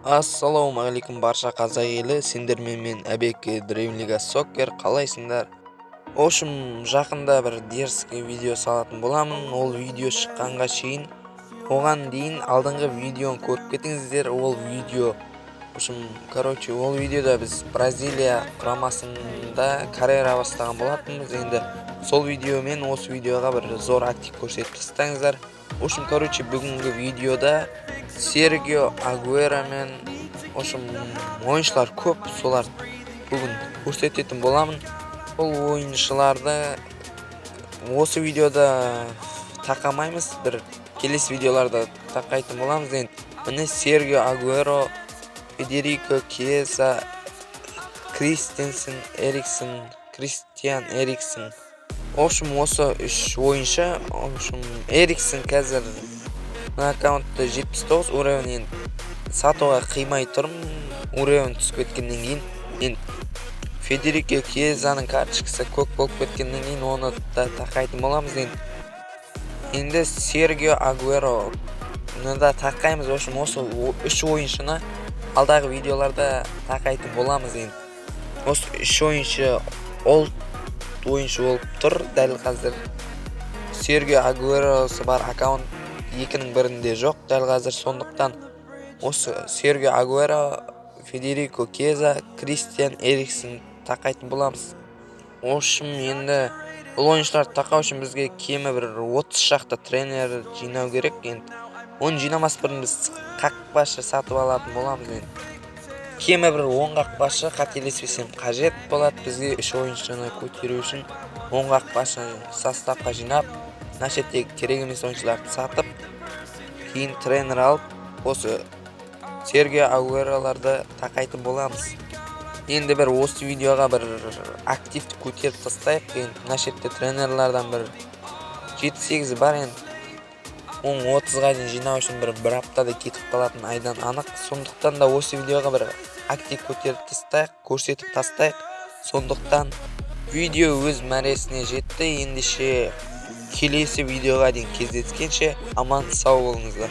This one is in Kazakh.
Ассалаумағалейкум, барша қазақ елі! Сендермен мен, Әбеке, Dream League Soccer. Қалайсыңдар? В общем, жақында бір дерзкий видео салатын боламын. Ол видео шыққанға шейін, оған дейін алдыңғы видеоны көріп кетіңіздер. Ол видео, в общем, короче, ол видеода біз Бразилия құрамасында карьера бастаған болатынбыз. Енді сол видео мен осы видеоға бір зор актив көрсетіп тастаңыздар. В общем, короче, бүгінгі видеода Сергио Агуэро мен, в общем, ойыншылар көп, солар бүгін көрсететін боламын. Ол ойыншыларды осы видеода тақамаймыз, бір келесі видеоларда тақайтын боламыз. Енді міне, Сергио Агуэро, Федерико Кьеза, Кристенсен Эриксон, Кристиан Эриксон. В общем, осы үш ойыншы. В общем, Эриксон қазір мына аккаунтта 79 уровень. Енді сатуға қимай тұрмын уровень түсіп кеткеннен кейін. Енді Федерико Кьезаның карточкасы көк болып кеткеннен кейін, оны да тақайтын боламыз. Енді Сергио Агуэроны да тақаймыз. В общем, осы үш ойыншыны алдағы видеоларда тақайтын боламыз. Енді осы үш ойыншы ол ойыншы болып тұр. Дәл қазір Сергио Агуэросы бар аккаунт екінің бірінде жоқ дәл қазір. Сондықтан осы Сергио Агуэро, Федерико Кьеза, Кристиан Эриксон тақайтын боламыз. В общем, енді бұл ойыншыларды тақау үшін бізге кемі бір 30 шақты тренер жинау керек. Енді оны жинамас бұрын біз қақпашы сатып алатын боламыз. Енді кемі бір 10 қақпашы, қателеспесем, қажет болады бізге үш ойыншыны көтеру үшін. 10 қақпашы составқа жинап, мына шеттегі керек емес ойыншыларды сатып, кейін тренер алып, осы Сергио Агуэроларды тақайтын боламыз. Енді бір осы видеоға бір активті көтеріп тастайық. Енді мына шетте тренерлардан бір жеті сегізі бар. Енді оның 30-ға дейін жинау үшін бір аптада кетіп қалатын айдан анық. Сондықтан да осы видеоға бір актив көтеріп тастайық, көрсетіп тастайық. Сондықтан видео өз мәресіне жетті. Ендеше, келесі видеоға дейін кездескенше, аман сау болыңыздар.